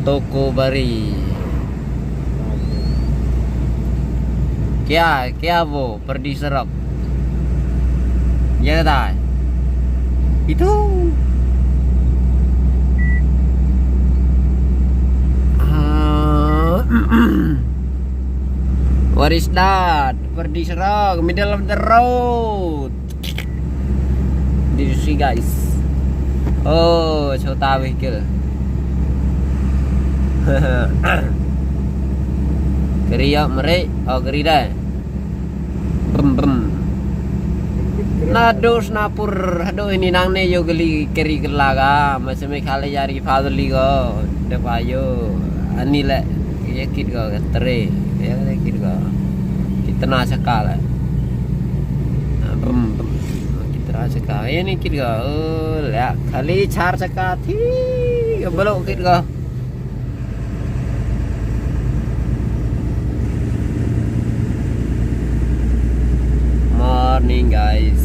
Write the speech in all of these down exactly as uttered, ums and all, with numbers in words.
Toko Bari. Kya, kya wo, pyrdi surok. Ye tai. Itu. Ah, what is that? Pyrdi surok, middle of the road. Did you see, guys? Oh, chota vehicle. Kari ïa mari, oh kari dai. Bum bum. Naduh Snapur, haduh ini nangne ïoh kali kari kala ka, ma sha Meghalaya ri phadli ko, da pa ïoh. Ani le, ïa kit ko, ka tre, ïa kit ko. Kitna chakka le. Bum bum. Kitna chakka. Ïa ni kit ko. Oh, le, khali char chakka thi. Ka balo kit ko. Morning, guys.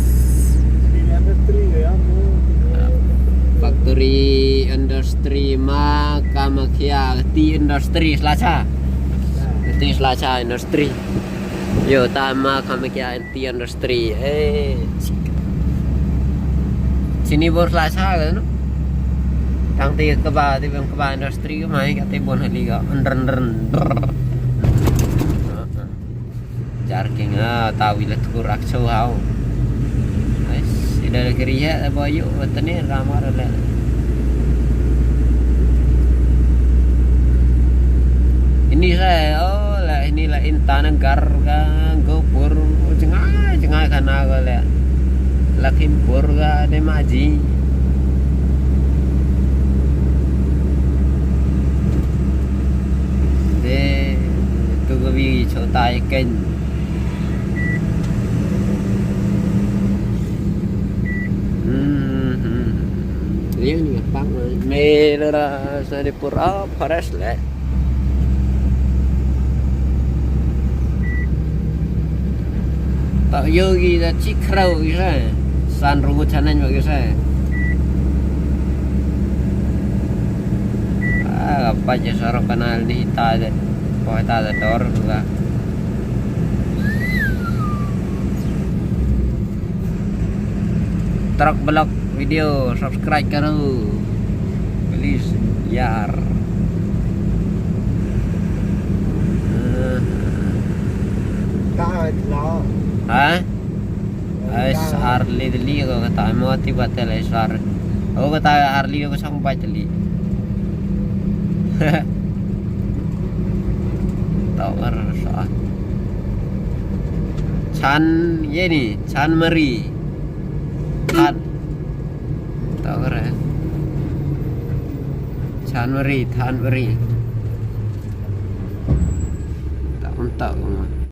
Factory industry ma Kamakhya, tea industry sla cha. Tea sla cha industry. Ïoh ta ma Kamakhya tea industry. Eh, chini bor sla cha ka no. Tang te kaba, te bem kaba industry ka mai ka te bon hali ka. Ndr, ndr, ndr. Jarking, ah, tawi le tkur ak chau hau. Ais, ida le kri he, le boyu, tani ramar le. Ini sa, oh, la ini la Itanagar ka, Gopur, jngai, jngai kana ko le. Lakhimpur ka, Dhemaji. De, tu ko bi chota ikan. Hmm, hmm. Liang ni apa? Me la sa de pura paras le. Ta yogi da chik khrau ki sa. San rugut sanan ba ki sa. Ah, apa je sorok kanal ni ta de. Ko ta de dor juga. Truck Vlog Video, subscribe karo. Please, yar. Ha? Ai sar li deli ko kata mo ti batel ai sar. Oh, kata Harley ko sang bai deli. Tawar sa. Chan ye ni, Chan Mari. Than. Tawar eh. Chan Mari, Than Mari. Tak untak ko.